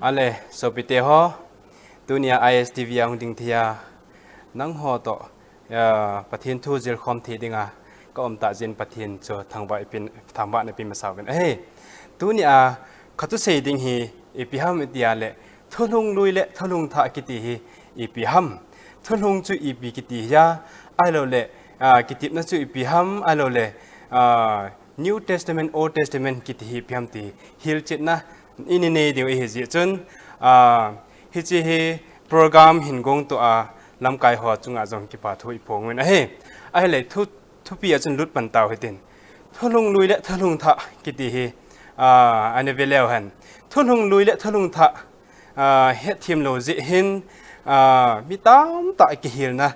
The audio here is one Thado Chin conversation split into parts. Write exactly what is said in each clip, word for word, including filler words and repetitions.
Ale, sopite ho, tunia I S T V a hung ding thei a, nangho toh, ah, Pathen thu jilkhom thei dinga ka um tah jeh in Pathen chu thangvah ipin, thangvahna ipin masa uvin ahi. Tunia ka thusei ding hi ipi ham iti a le, thulhung lui le thulhung thah kiti hi ipi ham. Thulhung chu ipi kiti hia, ahilou le, ah, kitepna chu ipi ham, ahilou le, ah, New Testament, Old Testament kiti hi ipi ham ti hilchetna i nei diu ahi jeh chun, ah, hiche hi program hin gongtoh a lamkai ho chunga jong kipa thu iphong uvin ahi. Ahile thu, thupi a chun lut pan tau hitin. Thulhung lui le thulhung thah kiti hi, ah, ana ve leu hen. Thulhung lui le thulhung thah, ah, hetthem lou jeh hin, ah, mi tamtah kihilna,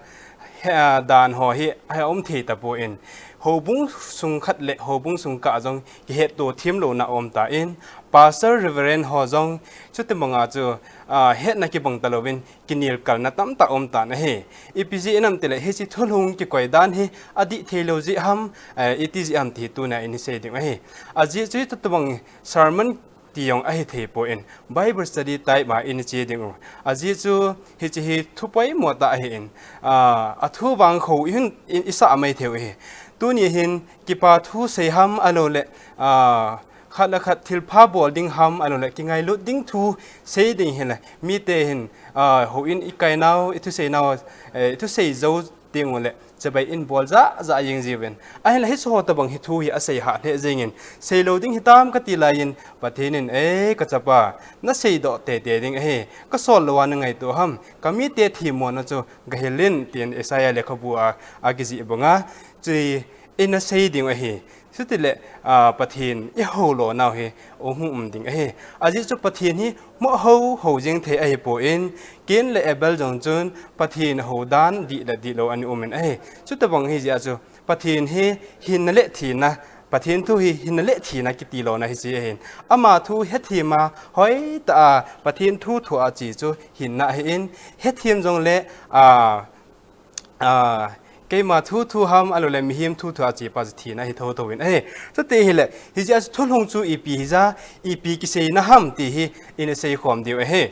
he, ah, dan ho hi aum thei tapon, houbung sung khat le houbung sung kah jong kihetto them louna aum tan, Pastor Reverend ho jong chuti banga chu, ah, hetna kibang talouvin kinelkalna tamtah aum tan ahi. Ipi jeh inem itile hiche thulhung kikoi dan hi adih thei lou jeh ham, eh, iti jeh ham ti tunia ina sei ding ahi. Ajeh chu chuti bang sermon ti jong ahi thei pon, Bible study type a ina che ding u. Ajeh chu hiche hi thu poimo tah ahin, ah, athu vang kho i hin, i, i sah mai thei u ahi. Tuni hin kipa thu sei ham ahilou le, ah, khat le khat thilpha bol ding ham ahilou le kingailut ding thu sei ding hile mite hin, ah, houin i kai nau, i thusei nau, eh, i thusei jou ding u le chibai in bol ja ja jing jiuvin. Ahinla hiche ho tobang hi thu hi asei hah lheh jingin, sei lou ding hitam kati laiyin, Pathen in, "Ei, ka chapa, na seidoh tete ding ahi, ka sol louva na ngaito ham, ka mite themmona chu gahil in," tin Isaiah lekhabu a, akijih banga, chu ina sei ding ahi. Chutile, ah, Pathen i hou lo nau hi, hung um ding ahi. Ajeh chu Pathen hi mo hou, hou jing thei ahipon, Cain le Abel jong chun Pathen hou dan dih le dih lou ana um in ahi. Chutobang ahi jeh a chu Pathen hi hinna le thina, Pathen thu hi hinna le thina kiti louna hiche ahin. Ama thu hethem a, hoitah a Pathen thu thu a che chu hinna ahin, hethem jongle, ah, ah, keima thu thu ham ahilou le mihem thu thu a che pa chu thina ahi thotho in ahi. Chuti hile, hijeh a chu thulhung chu ipi hija, ipi kiseina ham ti hi ina seikhom diu ahi.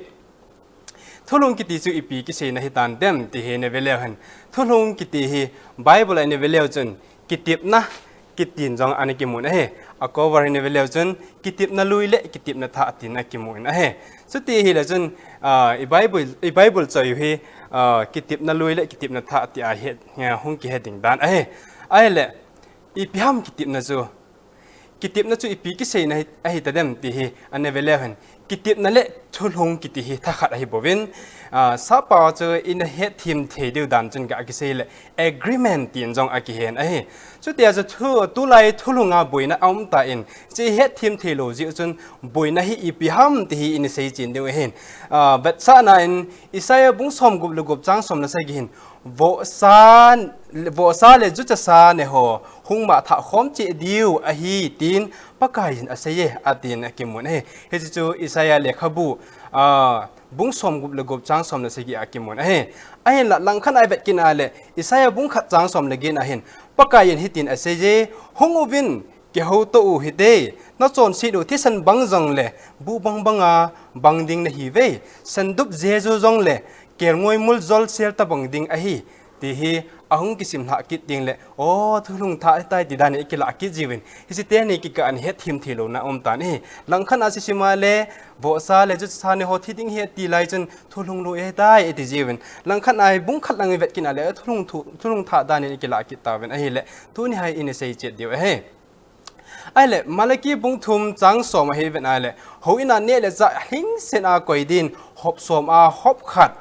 Thulhung kiti chu ipi kiseina hitan dem ti hi ina ve leu hen. Thulhung kiti hi Bible a ina ve leu chun kitepna kitin jong ana kimun ahi. A cover hi ina ve leu chun kitepna lui le kitepna thah tin akimun ahi. Chuti hile chun, ah, i Bible, i Bible choi u hi, ah, kitepna lui le kitepna thah ti ahi, hung kihe ding dan ahi. Ahile, ipi ham kitepna chu. Kitepna chu ipi kiseina hi, ahi tadem ti hi ana ve leu hen. Kitepna le thulhung kiti hi thakhat ahi bouvin, ah, sapa chu ina hetthem thei diu dan chun ga kisei le agreement tin jong akihen ahi. Chutia chu thu, tulai thulhunga boina aum tan, hiche hetthem thei lou jeh chun boina hi ipi ham ti hi ina seichen diu ahin. Ah, vetsahna in Isaiah bung somgup le gup chang som le sagi hin, vohsa, vohsa le juchasa neho hung mangthah khom cheh diu ahi tin Pakaiyin aseiye, atin akimun ahi. Hiche chu Isaiah lekhabu, ah, bung somgup le gup chang som le sagi a kimun ahi. Ahinla langkhat a i vet kit a le, Isaiah bung khat chang som le get a hin, Pakaiyin hitin aseiye, hung uvin, kihouto u hite, nachonset u thisan bang jongle, buh bang banga bang ding nahiuve, sandup jeju jongle, kelngoi mul jolsel tabang ding ahi, ti hi ahung kisim lhah kit ding le, o, thulhung thah ahitai ti dan in i kilah kit jiuvin. Hiche teni kikah a hetthem thei louna um tan ahi. Langkhat a sisima le, vohsa le juchasa neho thi ding ahi ti lai chun thulhung lui ahitai iti jiuvin. Langkhat a bung khat lang i vet kit a le, thulhung thu, thulhung thah dan in i kilah kit tauvin ahile, tuni hi ina seichet diu ahi. Ahile, Malachi bung thum chang som a hi vet a le, houin a neh le chah lhingset a koi din, hop som a hop khat,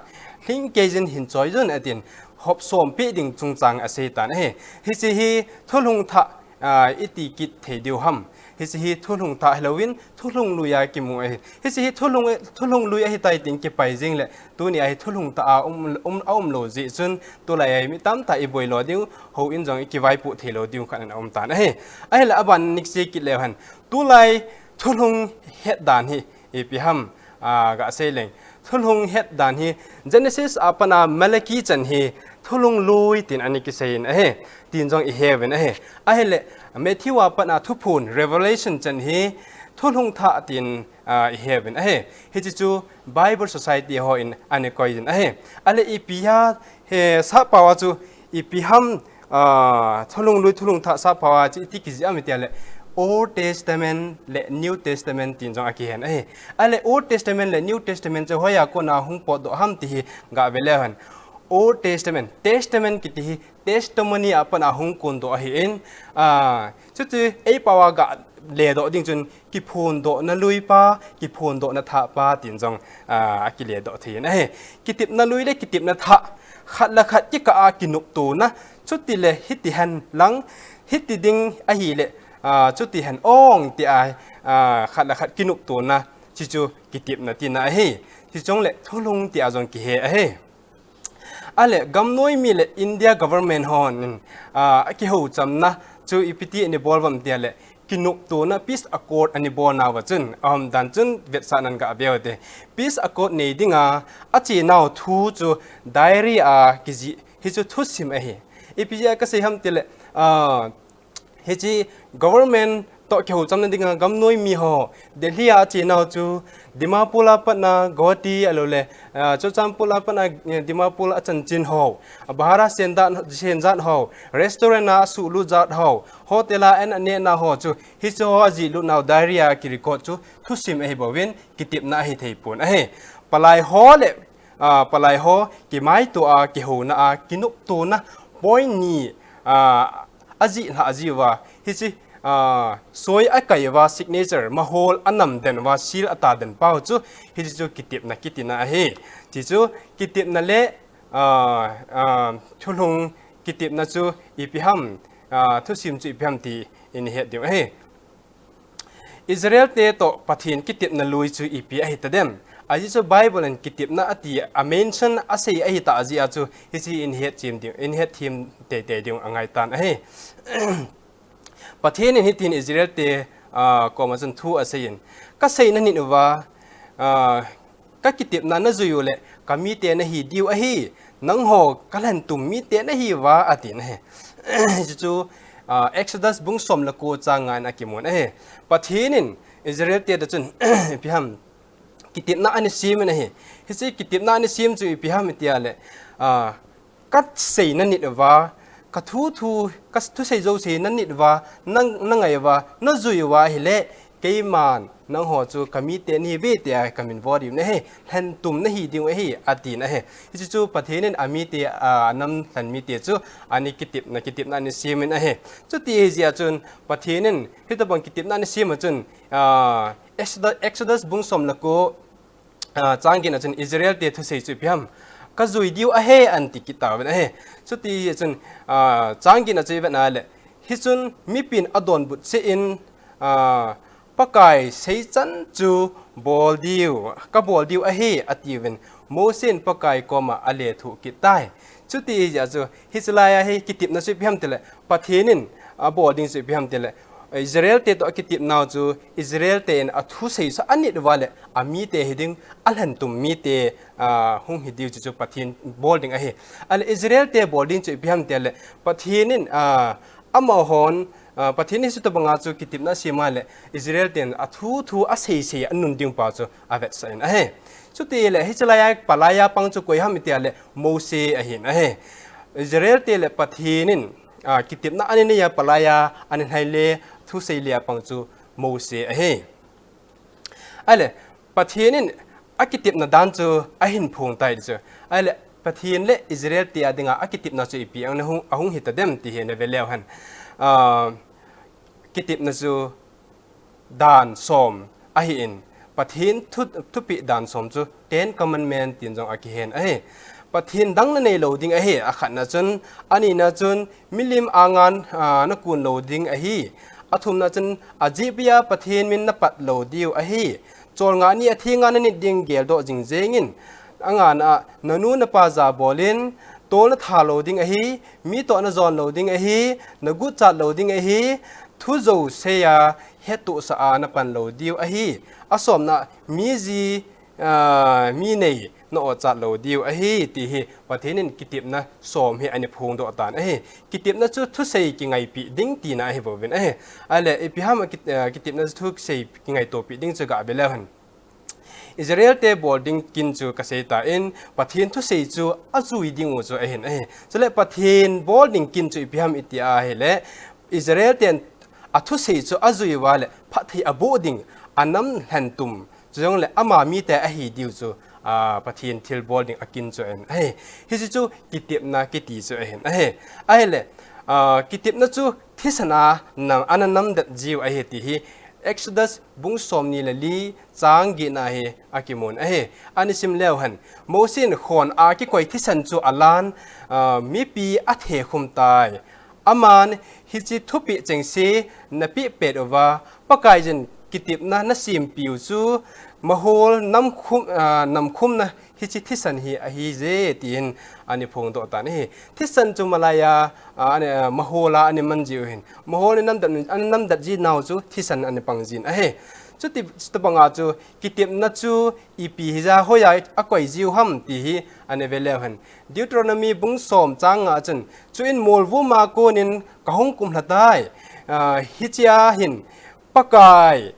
lhingkei jin hin choi jun atin, hop som peh ding chungchang asei tan ahi. Hiche hi thulhung thah, ah, iti kit thei diu ham. Hiche hi thulhung thah hilouvin, thulhung lui a kimu ahi. Hiche hi thulhung, thulhung lui ahitai tin kipai jing le, tuni a hi thulhung thah a um, um, aum lou jeh chun, tulai a hi mi tamtah i boi lo diu, houin jong i kivaipoh thei lou diu khat in aum tan ahi. Ahile aban in i che kit leu hen. Tulai thulhung het dan hi ipi ham, ah, ga sei leng. Thulhung het dan hi Genesis a pat a Malachi chan hi thulhung lui tin ana kisei in ahi. Tin jong i he uvin ahi. Ahile Matthew a pat a Thuphon Revelation chan hi thulhung thah tin ah, ihe uvin ahi. Hiche chu Bible Society hon ana koi uvin ahi. Ale ipi ham, he, sap pao a chu ipi ham, ah, thulhung lui thulhung thah sap pao a chu iti kijih ham itile Old Testament le New Testament tin jong akihen ahi. Ale Old Testament le New Testament chu hoiya kona hung potdoh ham ti hi gave leu hen. Old Testament, Testament kiti hi testimony a pat a hung kondoh ahin, ah, chuti ei pao a galedoh ding chun kiphondohna lui pa, kiphondohna thah pa tin jong, ah, akiledoh thei in ahi. Kitepna lui le kitepna thah, khat le khat kikah a kinoptona, chutile hiti hen lang, hiti ding ahile, ah, chuti hen ong tia, ah, khat le khat kinoptona, chuchu kitepna tina ahi. Chujongle thulhung tia jong kihe ahi. Ale, gamnoi mi le India government hon, ah, akihouchamna chu ipi ti ana bol uvem tile, kinoptona peace accord ana bolnauva chun, aum dan chun vetsahnan gave ute. Peace accord nei dinga achenau thu chu diary a kijih, hichu thusim ahi. Ipi jeh a kasei ham tile, ah, hiche government toh kihouchamna dinga gamnoi mi ho, Delhi a achenau chu, Dimapur a patna Guwahati ahiloule, ah, Churachandpur a patna, eh, Dimapur a chanchin ho, ah, bhara senjat, senjat ho, restaurant a asuhlut jat ho, hotel a an anehna ho chu, hiche ho ajihlut nau diary a kirecord chu thusim ahi bouvin, kitepna ahi thei pon ahi. Palai ho le, ah, palai ho kimaito a, kihouna a, kinoptona, point ni, ah, ajih lhah jiuva, hiche, ah, soi akai uva, signature, mahol anam den uva, seal ata den pau chu, hiche chu kitepna kitina ahi. Chuchu kitepna le, ah, ah, thulhung kitepna chu ipi ham, ah, thusim chu ipi ham ti ihet diu ahi. Israel te toh Pathen kitepna lui chu ipi ahi tadem. Ajeh chu Bible in kitepna ati a mention asei ahi tah jeh a chu hiche ihet them diu, ihet them teitei diu angai tan ahi. Pathen in hitin Israel te, ah, koma chun thu asei in, kasei nanit uva, ah, Ka kitepna najui u le, ka mite nahi diu ahi, nangho ka lhentum mite nahi uva, ati na ahi. Hichu, ah, Exodus bung som le ko chang nga in akimun ahi. Pathen in Israel te toh chun, ipi ham, kitepna ana sem in ahi. Hiche kitepna ana sem chu ipi ham iti le, ah, Ka sei nanit uva, ka thu thu, ka thusei jouse nanit uva, na, nangai uva, najui uva ahile, keiman, nangho chu ka mite nahiuve tia ka min vo diu nahi, lhentum nahi diu ahi, ati na ahi. Hichu chu Pathen in amite, a, anam lhen mite chu, ana kitepna, kitepna ana sem in ahi. Chuti ahi jeh a chun, Pathen in, hitobang kitepna ana sem a chun, a, Exodus, Exodus bung som le ko, Ah, chang get na chun Israel te thusei chu ipi ham. Ka jui diu ahi, anti kit tauvin ahi. Chuti chun, ah, chang get na chu ivet na le. Hichun mipin adonbut cheh in, ah, Pakai seichan chu bol diu, ka bol diu ahi, atiuvin. Mose in Pakai koma alethuh kit tai. Chuti jeh a chu, hiche lai a hi kitepna chu ipi ham tile, Pathen in abol ding chu ipi ham tile, Israel te toh akitepnau chu, Israel te in athusei chu anit uva le, amite hiding, alhentum mite, ah, hung hi diu chu, chu Pathen bol ding ahi. Ale Israel te bol ding chu ipi ham tile, Pathen in, ah, amahon, ah, Pathen in hiche tobanga chu kitepna asem a le, Israel ten athu thu asei sei anun ding pa chu avetsah in ahi. Chuti le, hiche lai a palai a pang chu koi ham iti le, Mose ahin ahi. Israel te le Pathen in, ah, kitepna ana nei a palai a, ana nei le, thusei le a pang chu Mose ahi. Ale, Pathen in akitepna dan chu ahin phong tai chu. Ale, Pathen le Israel te a dinga akitepna chu ipi a hung, ahung hi tadem ti hi na ve leu hen. Ah, kitepna chu dan som ahin, Pathen thu, thupeh dan som chu Ten Commandment tin jong akihen ahi. Pathen dang nanei lou ding ahi, akhatna chun, anina chun, milim angan, ah, nakun lou ding ahi. Athumna chun, ajehpia Pathen min napat lou diu ahi. Cholngah ni athenga nanit ding geldoh jing jeng in. Angana, nanu napa jabol in, tol natha lou ding ahi, mi toh najon lou ding ahi, naguchat lou ding ahi, thu jouse a, hettohsah a napan lou diu ahi. Asomna, mi ji, ah, mi nei, na-ochat lou diu ahi, ti hi Pathen in kitepna som hi ana phongdoh tan ahi. Kitepna chu thusei kingaipi ding tina ahi bouvin ahi. Ale, ipi ham a kit-, ah, kitepna chu thusei kingaitopi ding chu gave leu hen. Israel te bol ding kin chu kasei tan, Pathen thusei chu ajui ding u chu ahin ahi. Chule Pathen bol ding kin chu ipi ham iti ahile, Israel ten athusei chu ajui uva le phatthei aboh ding, anam lhentum, chujongle ama mite ahi diu chu, a, Pathen thilbol ding akin chu ahin ahi. Hiche chu kitepna kiti chu ahin ahi. Ahile, a, kitepna chu thisan a nam, ana namdet jiu ahi ti hi Exodus bung somni le li chang getna hi akimun ahi. Ana sim leu hen, Mosi in khon a kikoi thisan chu alan, a, mipi athe khum tai. Aman hiche thupeh chengse napeh pet uva, Pakaiyin kitepna nasempeh u chu mahol namkhum, a, namkhumna hiche thisan hi ahije, tin ana phongdoh tan ahi. Thisan chu malaiya, a, ana, a, mahol a ana man jiu hin, mahol in namdet, ana namdet ji nau chu thisan ana pang jin ahi. Chuti, chutobanga chu kitepna chu ipi hija hoiya akoi jiu ham ti hi ana ve leu hen, Deuteronomy bung som chang nga chun, chuin molvum a konin kahung kumlha tai, a, hichea hin Pakai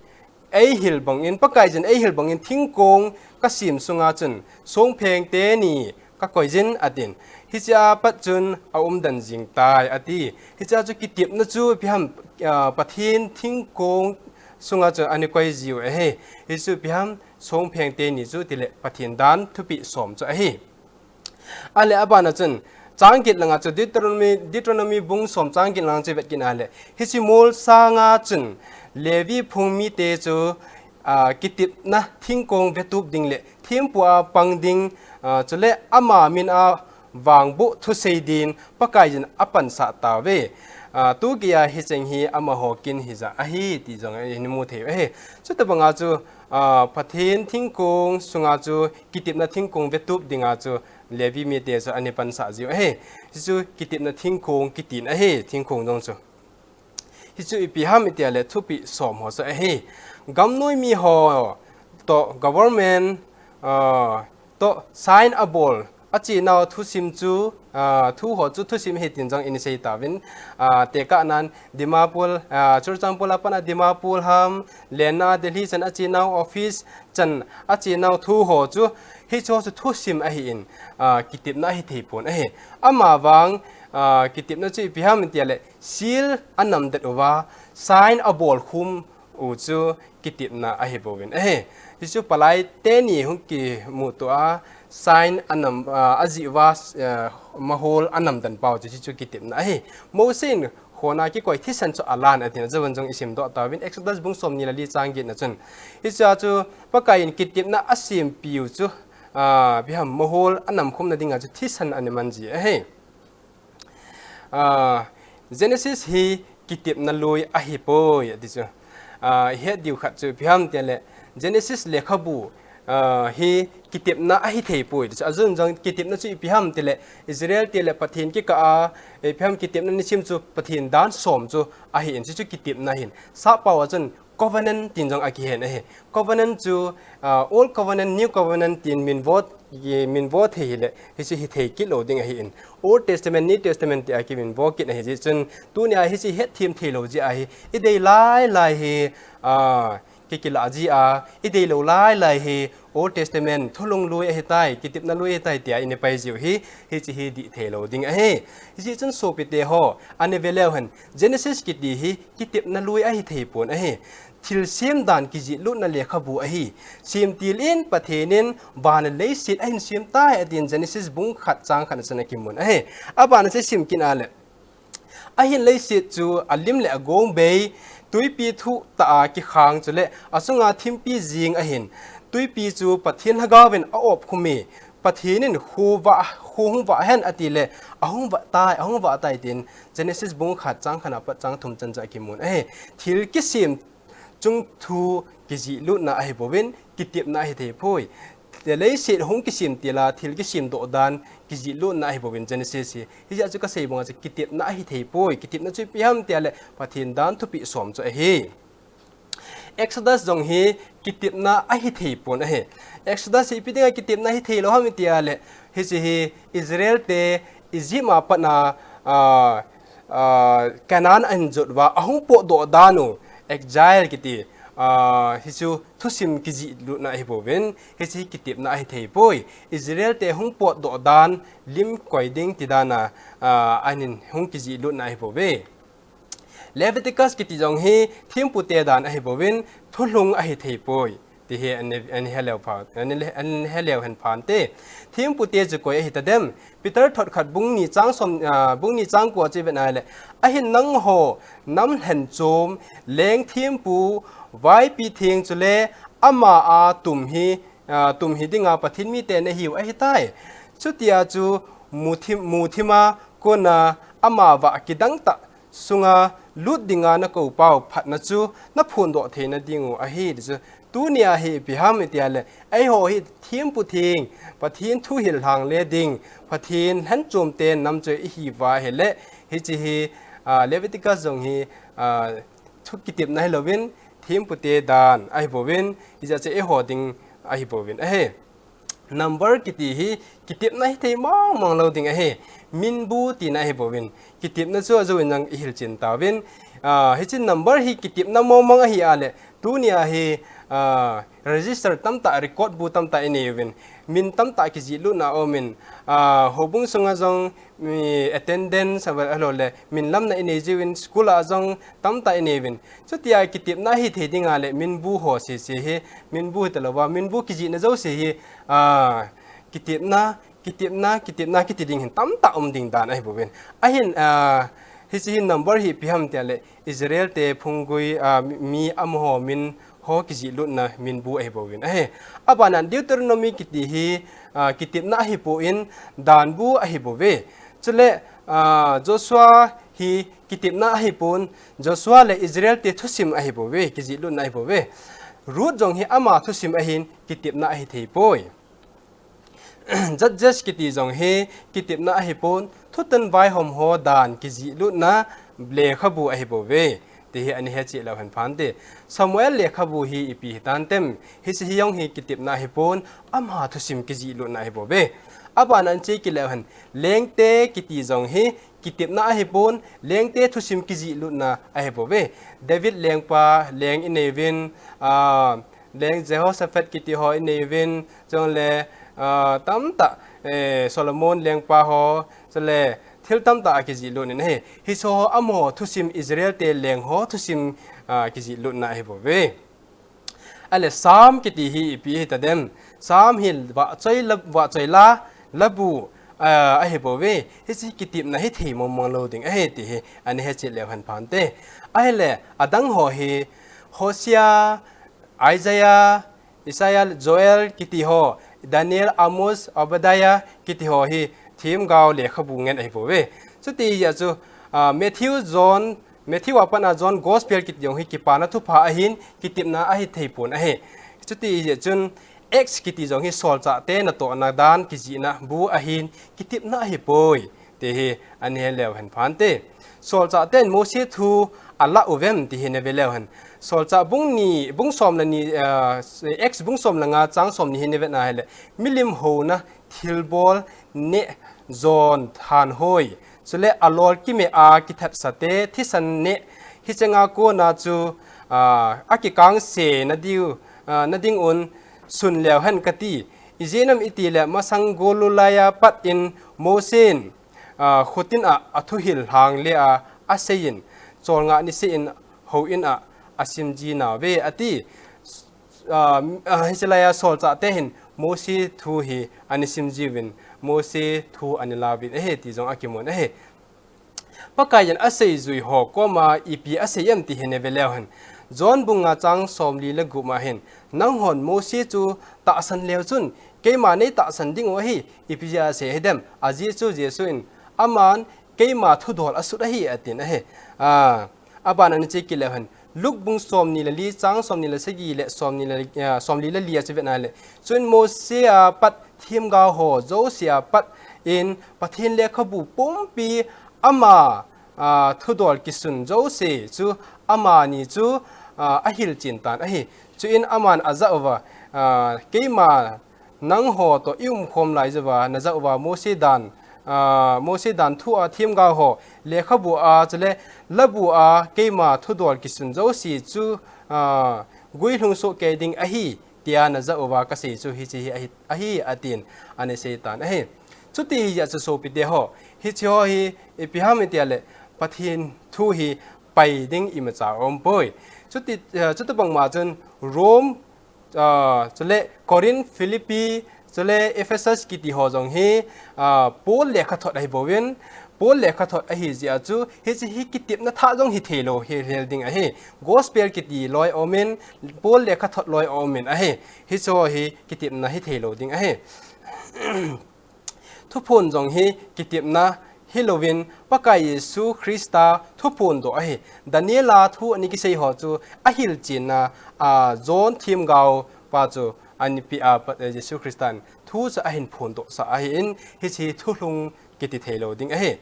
eihil bangin, Pakaiyin eihil bangin thingkong kasem sunga chun songpheng teni kakoi jin atin. Hichea pat chun aumden jing tai ati. Hichea chu kitepna chu ipi ham, a, Pathen thingkong sunga chu ana koi jiu ahi. Hichu ipi ham, songpheng teni chu tile Pathen dan thupeh som chu ahi. Ahile abana chun, chang get langa chu Deuteronomy, Deuteronomy bung som chang get langa chu vet kit ahile, hiche mol sanga chun Levi phung mite chu, a, kitepna thingkong vetup ding le thempu a pang ding, a, chule ama min a vangboh thusei din Pakaiyin apansah tauve. A, tugeiya hicheng hi amaho kin hija ahi ti jong ihin mu thei u ahi. Chutobanga chu, a, Pathen thingkong sunga chu kitepna thingkong vetup dinga chu Levi mite chu ana pansah jiu ahi. Hichu kitepna thingkong kitin ahi, thingkong jong chu. Hichu ipi ham iti ahile thupeh som ho chu ahi. Gamnoi miho toh government, a, toh sign abol, achenau thusim chu, a, thu ho chu thusim ahi tin jong ihin sei tauvin, a, tekahnan Dimapur, a, Churachandpur a pat a Dimapur ham, lenna Delhi chan achenau office chan achenau thu ho chu, hichu ho chu thusim ahin, a, kitepna ahi thei pon ahi. Amavang, a, kitepna chu ipi ham iti ahile, seal anamdet uva, sign abol khum u chu kitepna ahi bouvin ahi. Hichu palai teni hung kimuto a, sign anam, a, ajih uva, a, mahol anamden pau chu, hichu kitepna ahi. Mosi in khon a kikoi thisan chu alan atin, ajeh in jong isimdoh tauvin, Exodus bung somni le li chang getna chun. Hichea chu Pakaiyin kitepna asempeh u chu, a, ipi ham, mahol anamkhumna dinga chu thisan ana man ji ahi. A, Genesis hi kitepna lui ahipoi, ati chu. A, ihet diu khat chu ipi ham itile, Genesis lekhabu, a, hi kitepna ahi thei poi, ati chu. Ajeh in jong kitepna chu ipi ham itile, Israel te le Pathen kikah a, ipi ham, kitepna nisim chu Pathen dan som chu ahin, chuchu kitepna ahin. Sappao a chun covenant tin jong akihen ahi. Covenant chu, ah, Old Covenant, New Covenant tin minvo, minvo thei hile, hichu hithei kit lou ding ahin. Old Testament, New Testament tia kiminvo kit ahi jeh chun, tunia hichu hetthem thei lou jeh ahi. Idei lai lai hi, ah, kikilah jeh a, idei lou lai lai hi, Old Testament, thulhung lui ahitai, kitepna lui ahitai tia ina pai jiu hi, hichu hi dih thei lou ding ahi. Hijeh chun sopite ho, ana ve leu hen, Genesis kiti hi, kitepna lui ahi thei pon ahi. Thilsem dan kijihlutna lekhabu ahi. Semtil in Pathen in van le leiset ahin sem tai atin Genesis bung khat chang khat na chun akimun ahi. Abana chu sim kit a le. Ahin leiset chu alim le agong bei, twipi thuh tah a kikhang chule achunga thimpi jing ahin. Twipi chu Pathen lhagao vin a-op khum e. Pathen in kho vah, kho hung vah hen ati le, ahung vah tai, ahung vah tai tin Genesis bung khat chang khat na pat chang thum chan chu akimun ahi. Thil kisem chung thu kijihlutna ahi bouvin, kitepna ahi thei poi. Leiset hung kisem til a, thil kisemdoh dan kijihlutna ahi bouvin Genesis hi. Hijeh a chu kasei banga chu kitepna ahi thei poi. Kitepna chu ipi ham tia le, Pathen dan thupeh som chu ahi. Exodus jong hi kitepna ahi thei pon ahi. Exodus hi ipi dinga kitepna ahi thei lou ham iti a le, hichu hi Israel te Egypt a pat na, ah, ah, Canaan ahin jot uva, ahung potdoh dan u, exile kiti, ah, hichu thusim kijih lutna ahi bouvin, hichu hi kitepna ahi thei poi. Israel te hung potdoh dan, lim koi ding ti dan a, ah, ahin hung kijih lutna ahi bouve. Leviticus kiti jong hi thempu te dan ahi bouvin, thulhung ahi thei poi. Ti hi an, an he leu pha, an, an he leu hen phante. Thempu te chu koi ahi ta dem. Peter thot khat bung ni chang som, ah, bung ni chang ko a chu i vet na le. Ahin nangho nam lhen chom, leng thempu, vaipi theng chule ama a tum hi, ah, tum hi dinga Pathen mite nahiu ahi tai. Chutia chu muthim, muthima kona ama vah kidang tah sunga lut dinga na kou pau phatna chu na phondoh theina ding u ahi ti chu. Tunia hi ipi ham i tia le, eiho hi thempu theng, Pathen thu hil lhang le ding, Pathen lhen chom te nam chu ihi uva ahile, hichi hi, ah, Leviticus jong hi, ah, thu kitepna hi louvin, thempu te dan ahi bouvin, hijeh chun eiho ding ahi bouvin ahi. Number kiti hi kitepna hi thei mong mong lou ding ahi. Minbu tina ahi bouvin. Kitepna chu ajou in jong i hilchen tauvin. Ah, hichi number hi kitepna mong mong ahi a le. Tunia hi, ah, register tamtah, record bu tamtah i nei uvin. Min tamtah kijih lutna um in. Ah, houbung sunga jong mi attendance ava ahilou le. Min lamna i nei jiuvin, school a jong tamtah i nei uvin. Chutia kitepna hi thei dinga le minbu ho sese hi, minbu hi talouva, minbu kijihna jouse hi, ah, kitepna, kitepna, kitepna kiti ding hin tamtah um ding dan ahi bouvin. Ahin, ah, hichi hi number hi ipi ham tia le Israel te phunggui, ah, mi, mi amaho min ho kijih lutna minbu ahi bouvin. Ahi, abana Deuteronomy kiti hi, ah, kitepna ahi pon danbu ahi bouve. Chule, ah, Joshua hi kitepna ahi pon, Joshua le Israel te thusim ahi bouve, kijih lutna ahi bouve. Ruth jong hi ama thusim ahin kitepna ahi thei poi. Judges kiti jong hi kitepna ahi pon, thutan vaihom ho dan kijih lutna lekhabu ahi bouve. Ti hi ana he cheh leu hen phante. Samuel lekhabu hi ipi hitan tem, hichi hi jong hi kitepna ahi pon, ama thusim kijih lutna ahi bouve. Abana ana che kit leu hen, lengte kiti jong hi kitepna ahi pon, lengte thusim kijih lutna ahi bouve. David lengpa, leng i nei uvin, ah, leng Jehoshaphat kiti ho i nei uvin, chule, ah, tamtah, eh, Solomon lengpa ho, chule thil tamtah a kijih lut in ahi. Hiche ho amaho thusim Israel te leng ho thusim, ah, kijih lutna ahi bouve. Ahile Psalm kiti hi ipi hita dem. Psalm hi vahchoi la, vahchoi la, labu, ah, ahi bouve. Hiche kitepna hi thei mong mong lou ding ahi ti hi ana he cheh leu hen phante. Ahile adang ho hi Hosea, Isaiah, Isaiah, Joel kiti ho, Daniel, Amos, Obadiah kiti ho hi themgao lekhabu ngen ahi bouve. Chuti jeh chu, ah, Matthew, John, Matthew a pat a John Gospel kiti jong hi kipana thupha ahin, kitepna ahi thei pon ahi. Chuti jeh chun Acts kiti jong hi solchah te natohna dan kijihna bu ahin, kitepna ahi poi. Ti hi ana he leu hen phante. Solchah ten Mose thu ala uvem ti hi na ve leu hen. Solchah bung ni, bung som le ni, ah, Acts bung som le nga chang som ni hi na ve na ahile. Milim houna thilbol neh jon thanhoi. Chule alol kimeh a kithatsa te thisan neh. Hiche nga kona chu, ah, akikangse na diu, ah, na ding un sun leu hen kati. Ijeh inem itile masang golulai a pat in Mose in, ah, khutin a, athuhil lhang le a, asei in, cholngah niseh in houin a, asim ji nauve, ati. Ah, ah, hiche lai a solchah te hin Mose thu hi ana sim jiuvin, Mose thu ana lauvin ahi ti jong akimun ahi. Pakaiyin aseijui ho koma ipi asei em ti hi na ve leu hen. John bung nga chang somli le gup ma hin, nanghon Mose chu tahsan leu chun, keima nei tahsan ding u ahi, ipi jeh a asei ahi dem. Ajeh chu Jesu in, aman keima thudol asut ahi, atin ahi. Ah, abana ana che kit leu hen. Luke bung somni le li chang somni le sagi le somni le, ah, somli le li a chu ve na le. Chuin Mose a pat themgao ho jouse a pat in Pathen lekhabu pumpi ama, ah, thudol kisun jouse chu amani chu, ah, ahilchen tan ahi. Chuin aman ajah uva, ah, keima nangho toh i umkhom lai jouva, najah uva Mose dan, ah, Mose dan thu a themgao ho lekhabu a chule labu a keima thudol kisun jouse chu, ah, guilhung soh kei ding ahi, tia najah uva kasei chu hiche hi ahi, ahi atin, ana seitan ahi. Chuti hijeh a chu sopite ho, hiche ho hi ipi ham itia le, Pathen thu hi pai ding imacha aumpoi. Chuti, eh, chuti bangma chun Rome, ah, chule Corinth, Philippi, chule Ephesus kiti ho jong hi, ah, Paul lekhathot ahi bouvin, Paul lekhathot ahi jeh a chu, hiche hi kitepna thah jong hitheilou, hi hel ding ahi. Gospel kiti loi aumin, Paul lekhathot loi aumin ahi. Hiche ho hi kitepna hitheilou ding ahi. Thuphon jong hi kitepna hilouvin, Pakai Jesu Christa thuphondoh ahi. Daniel a thu ana kisei ho chu ahilchenna, ah, John themgao pa chu ana pe a, pa, eh, Jesu Christan thu chu ahin phondohsah ahin, hiche thulhung kiti theilou ding ahi.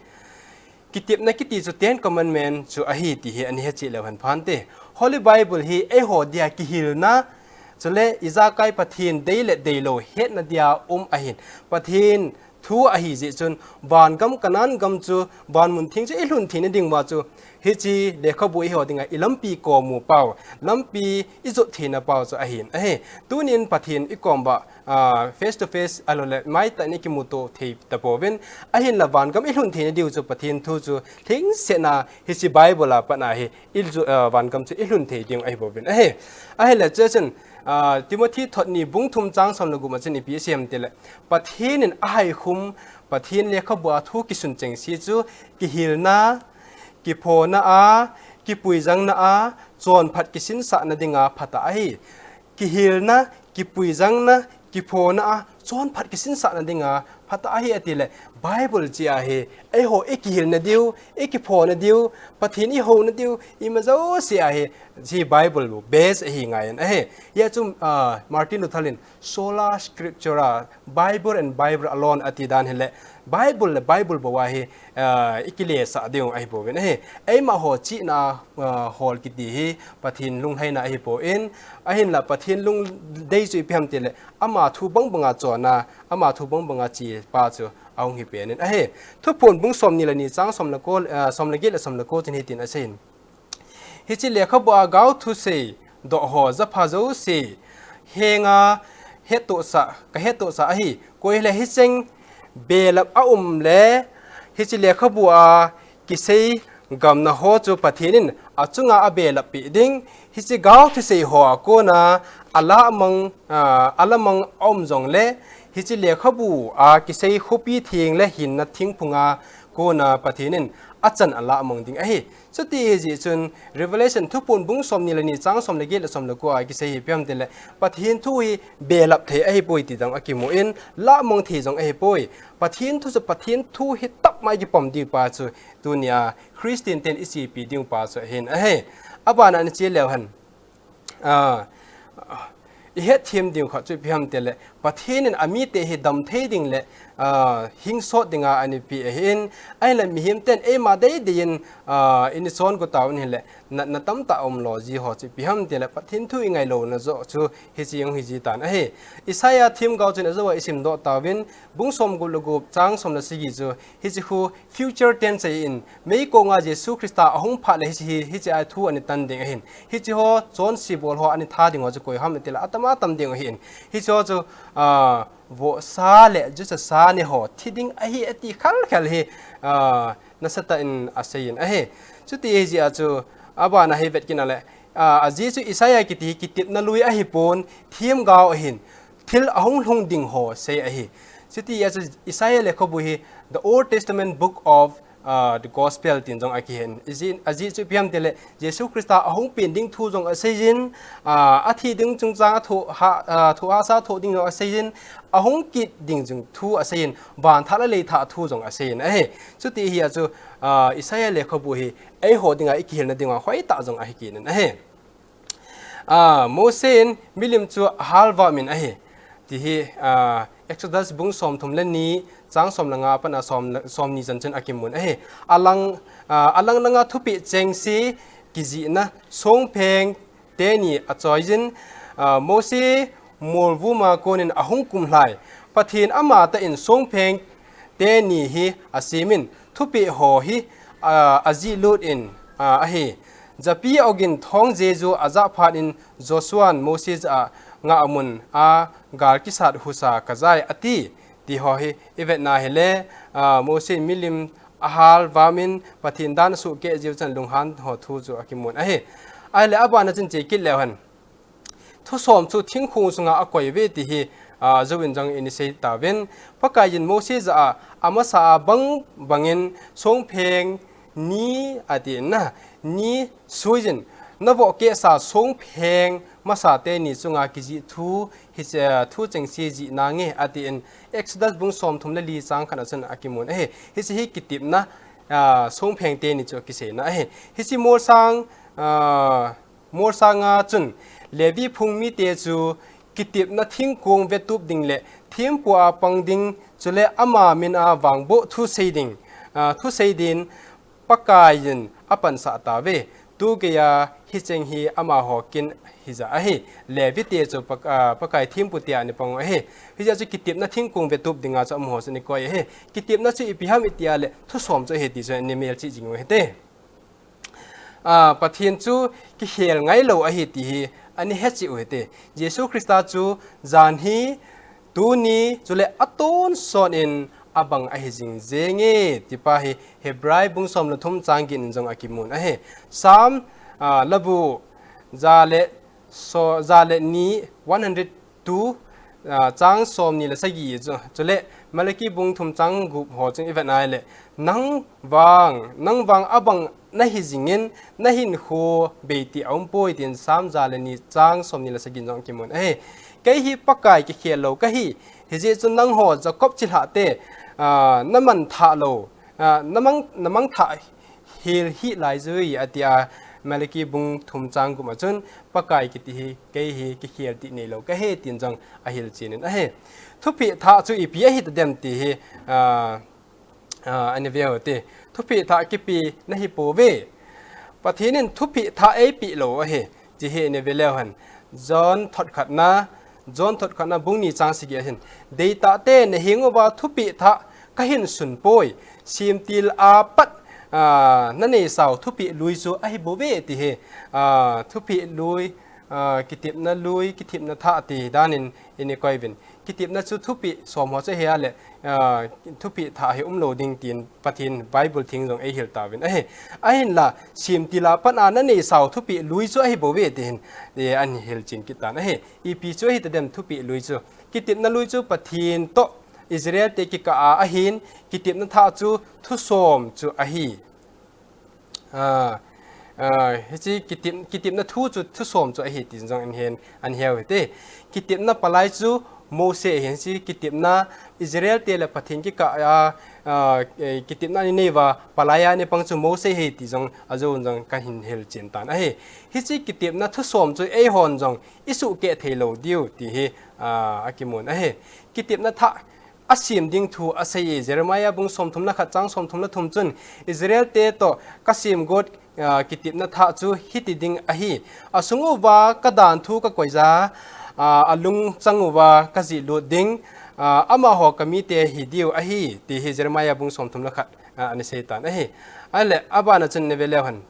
Kitepna kiti chu Ten Commandment chu ahi ti hi ana hechen leu hen phante. Holy Bible hi eiho dia kihilna, chule ijakai Pathen dei le deilou hetna dia um ahin. Pathen thu ahi jeh chun, vangam Canaan gam chu, van mun theng chu ilhun theina diuva chu, hiche lekhabu eiho dinga ilampi komu pau, lampi ijot theina pau chu ahin ahi. Tunin Pathen ikom uva, ah, face to face ahilou le, maitah in ikimuto thei tapouvin, ahinla vangam ilhun theina diu chu Pathen thu chu thengsetna hiche Bible a pat a hi, il chu, ah, vangam chu ilhun thei ding ahi bouvin ahi. Ahinla chuchun, ah, Timothy thot ni bung thum chang som le gup a chun ipi asei em tile, Pathen in ahaikhum, Pathen lekhabu a thu kisun chengse chu kihilna, kiphona a, kipuijangna a, chonphat kisinsahna dinga phatah ahi. Kihilna, kipuijangna, kiphona a, chonphat kisinsahna dinga phatah ahi atile, Bible chea hi, eiho ikihilna diu, ikiphona diu, Pathen ihouna diu, ima jouse a hi, hiche Bible base ahi ngaiyin ahi. Hia chu, ah, Martin Luther in, Sola Scriptura, Bible and Bible alone ati dan hile, Bible le Bible bou a hi, ah, ikilesah diu ahi bouvin ahi. Eima ho chihna, ah, hol kiti hi Pathen lunglhaina ahi poi, ahinla Pathen lungdei chu ipi ham tile, ama thu bangbanga chonna, ama thu bangbanga chepa chu ahung hi penin ahi. Thuphon bung som ni le ni chang som le ko, ah, som le get le som le ko chun hitin aseiyin. Hiche lekhabu a gao thusei doh ho japha jouse henga hettohsah, kahettohsah ahi. Koi hile hicheng belap aum le, hiche lekhabu a kisei gamna ho chu Pathen in achunga abelap peh ding. Hiche gao thusei ho a kona alamang, ah, alamang aum jongle, hiche lekhabu a kisei khopi theng le hinna thingphunga kona Pathen in achan alamang ding ahi. Chuti ahi jeh chun Revelation Thuphon bung som ni le ni chang som le get le som le ko a kisei hi ipi ham tile, Pathen thu hi belap thei ahipoi ti jong akimun, lamang thei jong ahipoi. Pathen thu chu Pathen thu hi tapmai kipom diu pa chu tunia Christian ten ichepi diu pa chu ahin ahi. Abana ana che leu hen. Ah, ihet them diu khat chu ipi ham tile, Pathen in amite hi damthei ding le, ah, hingsot dinga ana pe ahin, ahinla mihem ten eima deidei in, ah, ina chon go tauvin hile, natna tamtah umlou ji ho chu ipi ham tile, Pathen thu ingailouna joh chu hiche jong hiji tan ahi. Isaiah themgao chun ajou a isimdoh tauvin, bung som gup le gup chang som le sagi chu, hiche khu future tense ahin, meikonga Jesu Christa ahung phat le hiche hi, hiche a thu ana tan ding ahin. Hiche ho, chonse bol ho ana tha ding ho chu koi ham itile, atam atam ding ahin. Hiche ho chu, ah, vohsa le jusasa ne ho thi ding ahi ati khalkhal hi, ah, nasatah in aseiyin ahi. Chuti ahi jeh a chu, abana hi vet kit na le, ah, ajeh chu Isaiah kiti hi kitepna lui ahipon, themgao ahin, thil ahung lhung ding ho sei ahi. Chuti ahi chu Isaiah lekhabu hi, the Old Testament book of, ah, the Gospel tin jong akihen. Ajeh, ajeh chu ipi ham tile, Jesu Christa ahung pen ding thu jong aseiyin, ah, athi ding chungchang a thoh ha, ah, thoh hahsa thoh ding jong aseiyin, ahung kit ding jong thu aseiyin, van thah le lei thah thu jong aseiyin ahi. Chuti ahi a chu, ah, Isaiah lekhabu hi eiho dinga ikihilna dinga hoitah jong ahi kit in ahi. Ah, Mose in milim chu ahal vah min ahi. Ti hi, ah, Exodus bung som thum le ni, chang som le nga a pat a som le, som ni chan chun akimun ahi. Alang, ah, alang langa thupeh chengse kijihna songpheng teni achoiyin, ah, Mose molvum a konin ahung kumlhai. Pathen amatah in songpheng teni hi asemin, thupeh ho hi, ah, ajih lut in, ah, ahi. Japi ogin thong jeju ajah phat in Joshua'n Moses a ngah amun a gal kisat husa kajai ati. Ti ho hi i vetna hile, a, Moses milim ahal vamin Pathen dan asuh keh jiu chan lunghan ho thu chu akimun ahi. Ahile abana chun che kit leu hen. Thusom chu thingkung sunga akoi uve ti hi, a, jouvin jong in i sei tauvin. Pakaiyin Moses a, amasa a bang bangin songpheng ni ati na, ni suijin, navoh kehsa songpheng masa teni chunga kijih thu, hiche, a, thu chengse jih nange, atin Exodus bung somthum le li chang khat a chun akimun ahi. Hiche hi kitepna, a, songpheng teni chu akiseina ahi. Hiche molsang, a, molsang a chun Levi phung mite chu kitepna thingkung vetup ding le thempu a pang ding, chule ama min a vangboh thusei ding, a, thusei din Pakaiyin apansah tauve. Tugeiya hicheng hi amaho kin hija ahi. Levi te chu Pak-, a, Pakai thempu tia ana pang u ahi. Hijeh chun kitepna thingkung vetup dinga chu amaho chu ana koi ahi. Kitepna chu ipi ham itia le thusom chu ahi ti chu ana melchih jing u hite. A, Pathen chu kikhel ngailou ahi ti hi ana hecheh u hite. Jesu Christa chu jan hi, tuni, chule atonsot in abang ahi jing jenge, tipa hi Hebrai bung som le thum chang get in jong akimun ahi. Sam, a, labu, ja le so, ja le ni, one hundred two, a, chang somni le sagi chu, chule Malaki bung thum chang gup ho chun i vet nai le, nang vang, nang vang abang nahi jingin, nahinkho bei ti aumpoi tin Sam ja le ni chang somni le sagi in jong kimun ahi. Kei hi Pakai kikhel lou kahi, hijeh chun nangho Jacob chilhah te, a, naman thah lou, a, namang, namang thah hel hih laijui, atia Malaki bung thum chang gup a chun, Pakai kiti hi, kei hi kikhel tih neilou kahi, tin jong ahilchen in ahi. Thupeh thah chu ipi ahi tadem ti hi, a, a, ana ve u hite. Thupeh thah kipe nahi pouve. Pathen in thupeh thah eipeh lou ahi. Ti hi ana ve leu hen. John thot khatna, John thot khatna bung ni chang sagi a hin, deitah te nahenguva thupeh thah kahin sun poi. Semtil a pat, a, naneisau thupeh lui chu ahi bouve ti hi, a, thupeh lui, a, kitepna lui, kitepna thah ti dan in, in i koi uvin. Kitepna chu thupeh som ho chu ahi a le, a, thupeh thah hi umlou ding tin Pathen Bible theng jong eihil tauvin ahi. Ahinla, semtil a pat a naneisau thupeh lui chu ahi bouve ti hin, e, ana hilchen kit tan ahi. Ipi chu ahi tadem thupeh lui chu. Kitepna lui chu Pathen toh Israel te kikah a ahin, kitepna thah chu thusom chu ahi. A, a, hiche kitep, kitepna thu chu thusom chu ahi tin jong in hin, ana he u hite. Kitepna palai chu Mose ahin, hiche kitepna Israel te le Pathen kikah a, a, e, kitepna ana nei uva palai a ana pang chu Mose ahi ti jong ajou in jong kahin hilchen tan ahi. Hiche kitepna thusom chu eihon jong isuhkeh theilou diu ti hi, a, akimun ahi. Kitepna thah asem ding thu asei e, Jeremiah bung somthum le khat chang somthum le thum chun, Israel te toh kasem got, a, kitepna thah chu hiti ding ahi. Asung uva kadan thu kakoi ja, a, alung chang uva kajih lut ding, a, amaho kamite hi diu ahi, ti hi Jeremiah bung somthum le khat, a, ana sei tan ahi. Ahile, abana chun na ve leu hen.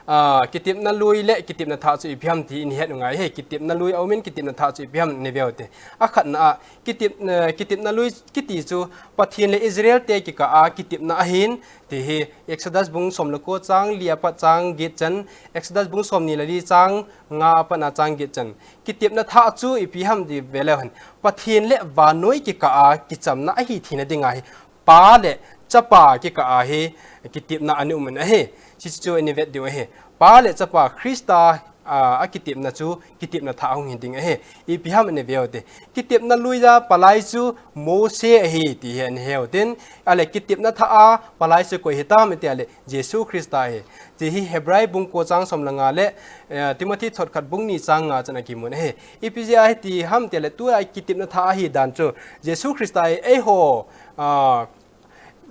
A, kitepna lui le kitepna thah chu ipi ham ti in het u ngai ahi. Kitepna lui aumin, kitepna thah chu ipi ham na ve u hite. Akhatna a, kitep, a, kitepna lui kiti chu Pathen le Israel te kikah a kitepna ahin, ti hi Exodus bung som le ko chang li a pat chang get chan, Exodus bung somni le li chang nga a pat a chang get chan. Kitepna thah chu ipi ham ti ve leu hen. Pathen le vannoi kikah a kichamna ahi theina dinga hi Pa le Chapa kikah a hi kitepna ana um in ahi. Hiche chu ana vet diu ahi. Pa le Chapa Christa, a, akitepna chu kitepna thah ahung hi ding ahi. Ipi ham ana ve u hite. Kitepna lui a palai chu Mose ahi ti hi ana he u hitin. Ahile kitepna thah a palai chu koi hitam iti ahile Jesu Christa ahi. Ti hi Hebrai bung ko chang som le nga le, eh, Timothy thot khat bung ni chang nga chun akimun ahi. Ipi jeh a hiti ham ti ahile tua kitepna thah ahi dan chu Jesu Christa hi eiho, a,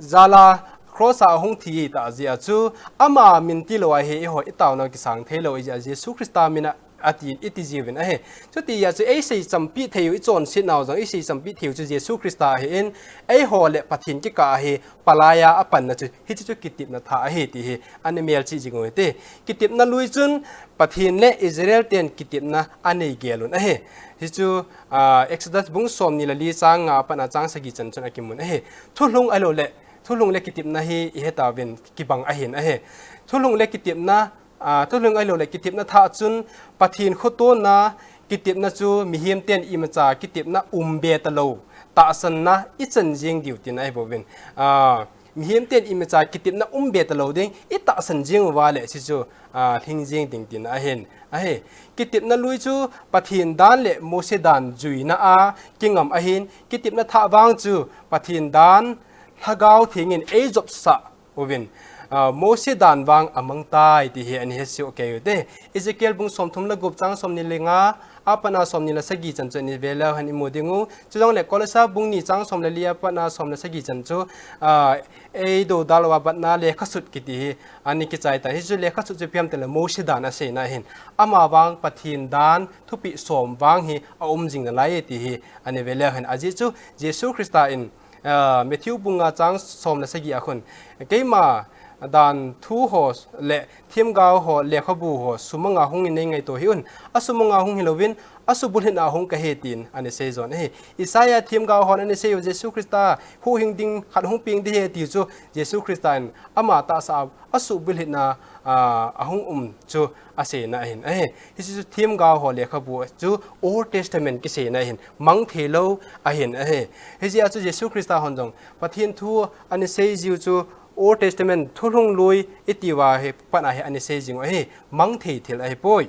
jal a cross a ahung thi tah jeh a chu ama min tilou a hi eiho i taona kisang theilou jeh a Jesu Christa min a ati, iti jiuvin ahi. Chuti a chu eisei champi theiu, ichonsetnau jong eisei champi theiu chu Jesu Christa ahin, eiho le Pathen kikah a hi palaiya apanna chu, hiche chu kitepna thah ahi ti hi ana melchih jing u hite. Kitepna lui chun Pathen le Israel ten kitepna anei gel un ahi. Hichu, ah, Exodus bung somni le li chang nga apat a chang sagi chan chun akimun ahi. Thulhung ahilou le, thulhung le kitepna hi ihetauvin kibang ahin ahi. Thulhung le kitepna, ah, thulhung ahilou le kitepna thah chun Pathen khotona kitepna chu mihem ten imacha kitepna umbe talou, tahsanna ichan jing diu tina ahibouvin. Ah, mihem ten imacha kitepna umbe talou ding, itahsan jing uva le hichu, ah, lhing jing ding tina ahin. Ahi, kitepna lui chu Pathen dan le Mose dan juina a kingam ahin, kitepna thah vang chu Pathen dan Lhagao Theng in eijopsah uvin, ah, Mose dan vang amangtai ti hi ana hesah kei u hite. Ezekiel bung somthum le gup chang somni le nga apat a somni le sagi chan chu ana ve leu hen imu ding u. Chujongle Kolosa bung ni chang som le li apat a som le sagi chan chu, ah, eidoudal uva batna lekhasut kiti hi ana kichai tan. Hichu lekhasut chu ipi ham itile Mose dan aseina ahin. Amavang Pathen dan thupeh som vang hi aum jing nalai ti hi ana ve leu hen. Ajeh chu Jesu Christa in, ah, Matthew bung nga chang som le sagi a khun, keima dan thu ho le themgao ho lekhabu ho sumanga hung in neingaito hih un, asumanga hung hilouvin, asubulhit a hung kahi tin ana seijon ahi. Isaiah themgao hon ana sei u Jesu Christa huhhing ding khat hung peng ding ahi ti chu Jesu Christa in ama tahsa a asubulhit a, ah, ahung um chu aseina ahin ahi. Hichu themgao ho lekhabu chu Old Testament kiseina ahin, mangthei lou ahin ahi. Hijeh a chu Jesu Christa hon jong Pathen thu ana sei jiu chu Old Testament thulhung lui iti uva hi pat a hi ana sei jing u ahi, mangthei thil ahipoi.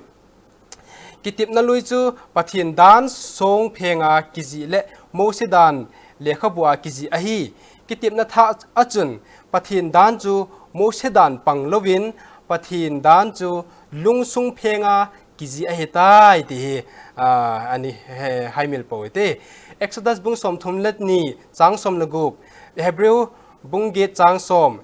Kitepna lui chu Pathen dan songpheng a kijih le Mose dan lekhabu a kijih ahi. Kitepna thah a chun Pathen dan chu Mose dan pang louvin Pathen dan chu lungsung pheng a kijih ahitai ti hi, ah, ana he, haimil pou hite. Exodus bung somthum le ni chang som le gup, Hebrew bung get chang som,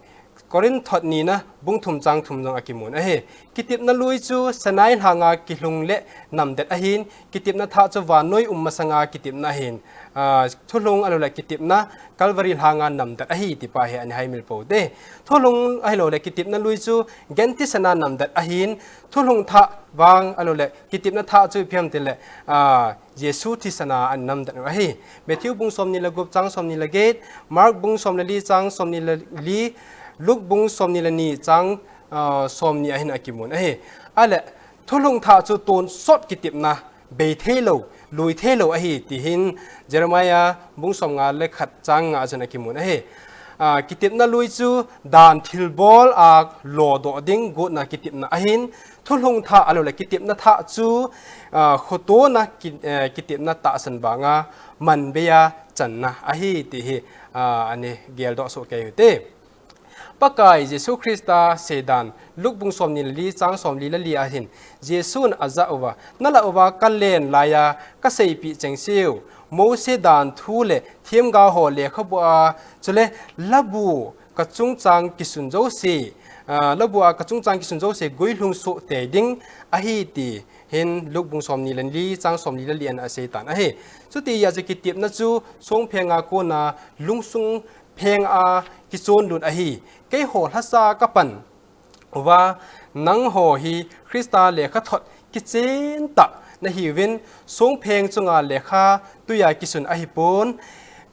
Corinth thot nina bung thum chang thum jong akimun ahi. Kitepna lui chu Sinai lhanga kilhung le namdet ahin, kitepna thah chu vannoi um masanga kitepna ahin, ah, thulhung ahilou le kitepna Calvary lhanga namdet ahi ti pa hi ana haimil pou hite. Thulhung ahilou le kitepna lui chu Gentil sana namdet ahin, thulhung thah vang ahilou le kitepna thah chu ipi ham itile, ah, Jesu thisana ana namdet u ahi. Matthew bung somni le gup chang somni le get, Mark bung som le li chang somni le li, Luke bung somni le ni chang, ah, somni a hin akimun ahi. Ahile, thulhung thah chu tonsot kitepna, bei thei lou, lui thei lou ahi, ti hin Jeremiah bung somnga le khat chang nga a chun akimun ahi. Ah, kitepna lui chu dan thilbol a lodoh ding gotna kitepna ahin, thulhung thah ahilou le kitepna thah chu, ah, khotona ki-, eh, kitepna tahsan vanga manbei a channa ahi ti hi, ah, ana geldoh soh kei u hite. Pakai Jesu Christa seidan Luke bung somni le li chang somli le li a hin Jesun ajah uva, nalah uva kalen laiya kaseipeh chengse u, Mose dan thu le themgao ho lekhabu a, chule labu kachungchang kisun jouse, ah, labu a kachungchang kisun jouse guilhung soh tei ding ahi ti hin Luke bung somni le li chang somli le li a ana seitan ahi. Chuti a chu kitepna chu songpheng a kona lungsung pheng a kichonlut ahi. Keiho lhasa kapan uva, nangho hi Christa lekhathot kichen tah nahiuvin, songpheng chunga lekha tuiya kisun ahipon,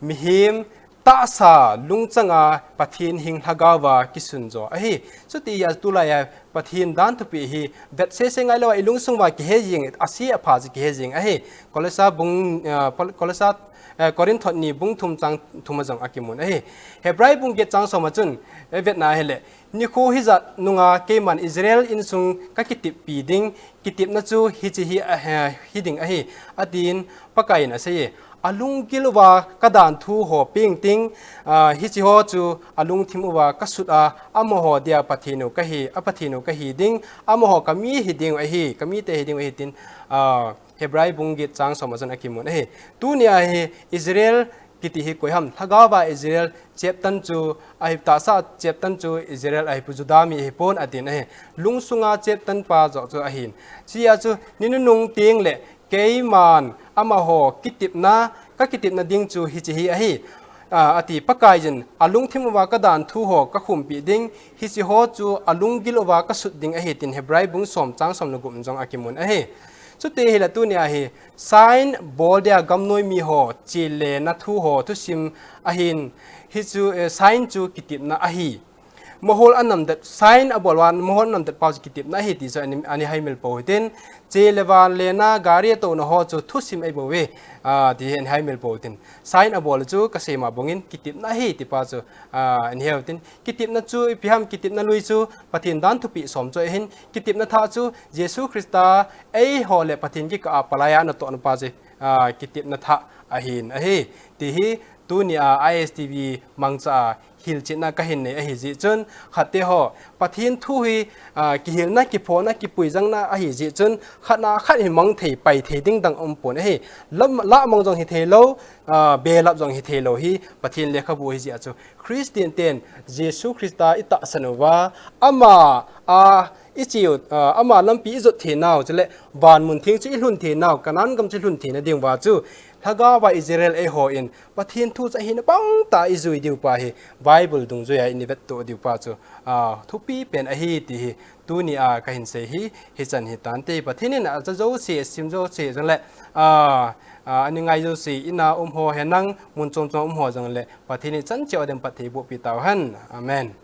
mihem tahsa lungchanga Pathen hing lhagao va kisun jo ahi. Chuti a tulaiya Pathen dan thupeh hi vetsese ngailou a ilungsung uva kihe jing, ase apha chu kihe jing ahi. Kolosa bung, ah, Kol-, Kolosa, eh, Corinth thot ni bung thum chang thum a jong akimun ahi. Hebrai bung get chang som a chun, eh, vetna ahile, nikho hijat nunga keiman Israel insung kakiteppi ding, kitepna chu hiche hi, ah, hi ding ahi, atin Pakaiyin aseiye. Alunggil uva kadan thu ho pengting, ah, hiche ho chu alungthim uva kasut a, amaho dia Pathen u kahi, a Pathen u kahi ding, amaho kami hi ding ahi, kamite hi ding ahi tin, ah, Hebrai bung get chang som a chun akimun ahi. Tunia hi Israel kiti hi koi ham? Lhagao va Israel cheptan chu ahi, tahsa cheptan chu Israel ahi, Juda mi ahi pon atin ahi. Lungsunga cheptan pa joh chu ahin. Chia chu ni nunung teng le keiman amaho kitepna, ka kitepna ding chu hiche hi ahi. A, ati, Pakaiyin alungthim uva ka dan thu ho ka khumpi ding, hiche ho chu alunggil uva ka sut ding ahi, tin Hebrai bung som chang som le gup jong akimun ahi. Chuti hile tunia hi sign bol dia gamnoi mi ho che le na thu ho thusim ahin, hichu, eh, sign chu kitepna ahi. Mahol anamdet, sign abol uva mahol anamdet pa chu kitepna ahi ti chu ani, ani haimil pou hitin, che le van le na gari atouna ho chu thusim ahi bouve, a, ti hi ani haimil pou hitin. Sign abol chu kasei ma bangin kitepna ahi ti pa chu, a, ani heu hitin. Kitepna chu ipi ham? Kitepna lui chu Pathen dan thupeh som chu ahin, kitepna thah chu Jesu Christa eiho le Pathen kikah a palai a anatohna pa chu, a, kitepna thah ahin ahi. Ti hi tunia I S T V mangcha a hilchetna kahin nei ahi jeh chun, khatte ho, Pathen thu hi, a, kihilna, kiphona, kipuijangna ahi jeh chun, khat na khat hin mang thei, pai thei ding dang umpon ahi. Lam, lah mang jong hithei lou, a, belap jong hithei lou hi Pathen lekhabu ahi jeh a chu, Christian ten Jesu Christa itahsan uva, ama, a, icheu, a, ama lampi ijot theinau, chule vanmun theng chu ilhun theinau, Canaan gam chu ilhun theina diuva chu, Lhagao va Israel eiho in Pathen thu chu ahina bang tah a ijui diu pa hi Bible dungjuia ini vettoh diu pa chu, a, thupi pen ahi ti hi tunia kahin sei hi, hichan hitante. Pathen in acha jouse, asim jouse jongle, a, a, ani ngai jouse, ina um ho, henlang mun chom chom um ho jongle, Pathen in chan cheh a dinga phatthei bohpi tauhen. Amen.